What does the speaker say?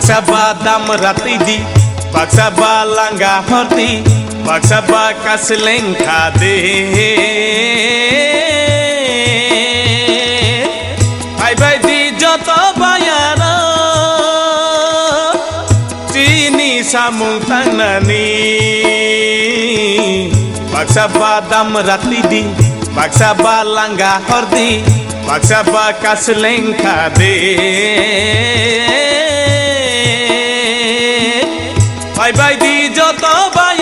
Baksa badam ratidi, baksa ba langa hordi, baksa ba kasleng khade. Bye bye di joto bayara, chini samung tangnani. Baksa badam ratidi, baksa ba langa hordi, baksa ba kasleng khade. Bye bye di joto bayara.